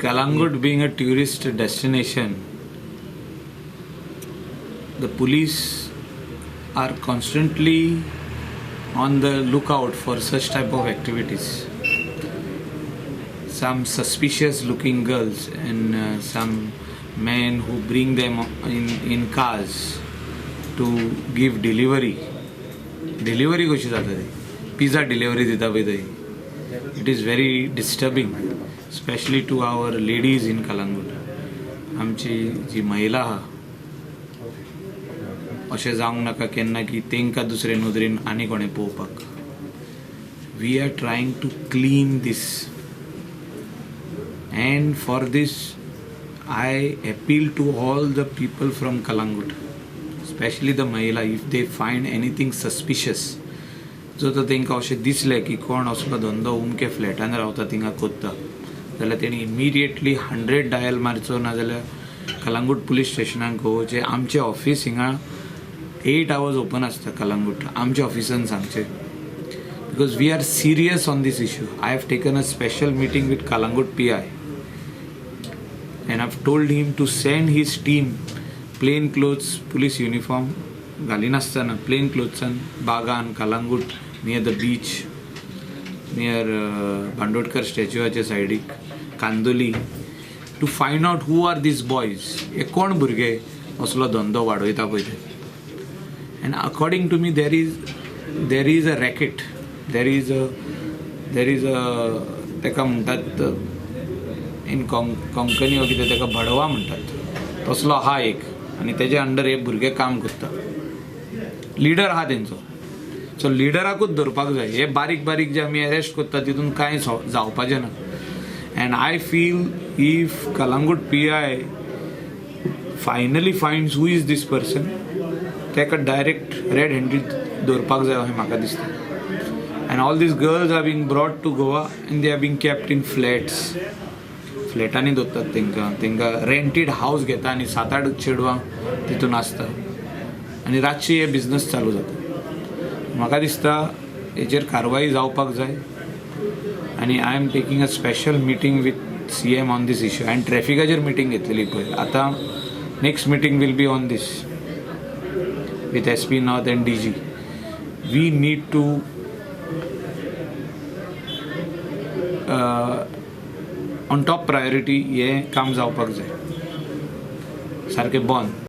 Calangute being a tourist destination, the police are constantly on the lookout for such type of activities. Some suspicious looking girls and some men who bring them in cars to give delivery. Delivery कशी जाता ती, pizza delivery दिता पळय थंय. It is very disturbing, specially to our ladies in Calangute. आमची जी महिला आहा, अशें जावंक नाका केन्ना की तांकां दुसरे नदरेन आनी कोणें पळोवपाक. We are trying to clean this, and for this I appeal to all the people from Calangute, specially the महिला, if they find anything suspicious, जर तर तांकां अशें दिसलें की कोण असलो धंदो उमके फ्लॅटान रावता थिंगा कोत्ता जाल्यार तेणी इमिडिएटली 100 डायल मारचो, नाजाल्यार कलंगूट पुलीस स्टेशनाक वचचें. आमचें ऑफीस हिंगा 8 आवर्स ओपन आसता कलंगूट, आमच्या ऑफिसान सांगचें, because we are serious on this issue. I have taken a special meeting with Calangute PI and I have told him to send his team plain clothes, police uniform घालिनासतना plane क्लोथ्सान बागान, Calangute near the beach, near Bandodkar स्टॅच्युआच्या सायडीक, Candolim, to find out who are these boys, हे कोण भुरगे असलो धंदो वाडयता पळय ते. And according to me there is a racket, there is a ताका म्हणटात इन कोंकणी वा कितें ताका भडवा म्हणटात, तसलो आहा एक, आनी तेजे अंडर हे भुरगे काम करता. लिडर आहा तेंचो, सो लिडराकूच धरपाक जाय. हे बारीक बारीक जे आमी अरेस्ट करता तितून कांय जावपाचें ना. And I feel if Calangute PI finally finds who is this person, ताका डायरेक्ट रेड हँडेड दवरपाक जाय अशें म्हाका दिसता. And all these girls are being brought to Goa and they are being kept in flats. फ्लॅटांनी दवरतात तांकां, तांकां rented हावस घेता आनी 7-8 चेडवां तितून आसता आनी रातची हे बिजनस चालू जाता. म्हाका दिसता हेचेर कारवाई जावपाक जाय आनी I am taking a special meeting with CM on this issue. हांवें ट्रॅफिकाचेर मिटींग घेतलेली पयर, आतां next meeting will be on this with SP North and DG. We need to on top priority हें काम जावपाक जाय, सारकें बंद.